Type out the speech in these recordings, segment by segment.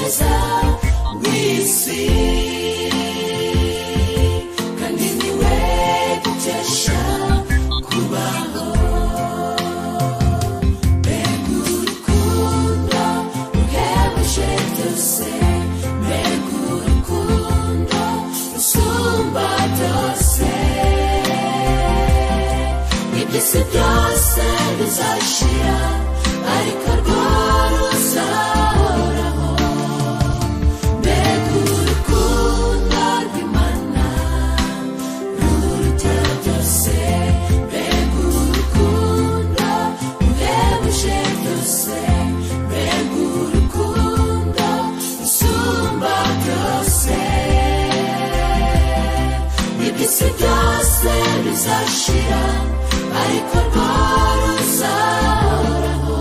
Mukiza w'isi, kandi niwe dukesha kubaho. Mbega urukundo ruhebuje byose, mbega urukundo rusumba byose! Iby'isi byose bizashira, ariko rwo ruzahoraho. Mbega urukundo rw'Imana ruruta byose, mbega urukundo ruhebuje byose, mbega urukundo rusumba byose! Iby'isi byose bizashira, ariko rwo ruzahoraho.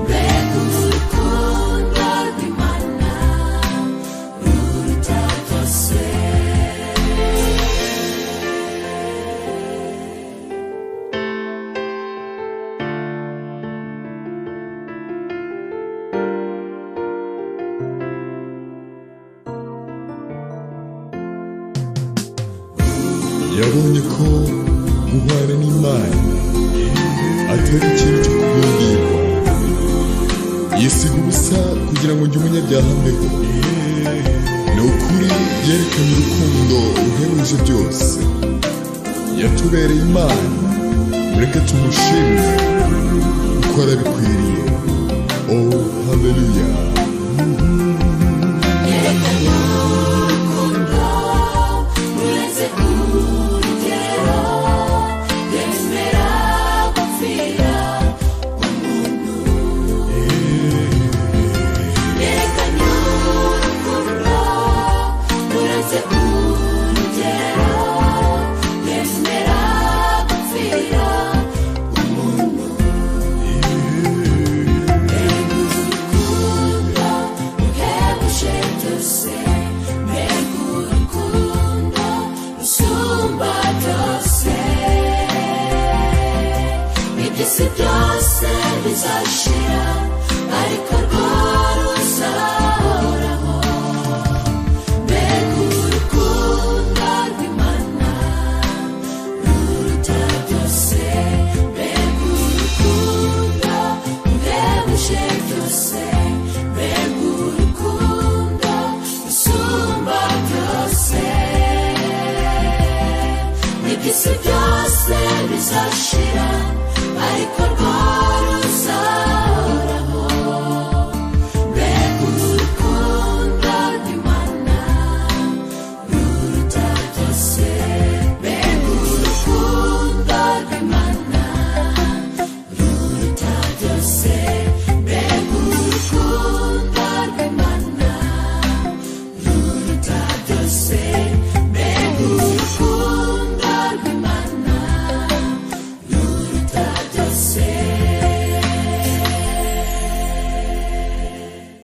Mbega urukundo rw'Imana ruruta byose! Yabonye ko guhwana n'Imana atari ikintu cyo kugundirwa, yisiga ubusa kugira ngo njye umunyabyaha mbeho. Ni ukuri yerekanye urukundo ruhebuje byose, yatubereye Imana. Mureke tumushime kuko arabikwiriye. Oh, haleluya! Yerekanye urukundo rurenze urugero, yemera gupfira umuntu. Yerekanye urukundo rurenze urugero, yemera gupfira umuntu. Mbega urukundo ruhebuje byose, mbega urukundo rusumba byose! Iby'isi byose bizashira, ariko rwo ruzahoraho. Mbega urukundo rw'Imana ruruta byose, mbega urukundo ruhebuje byose, mbega urukundo rusumba byose! Iby'isi byose bizashira, ariko rwo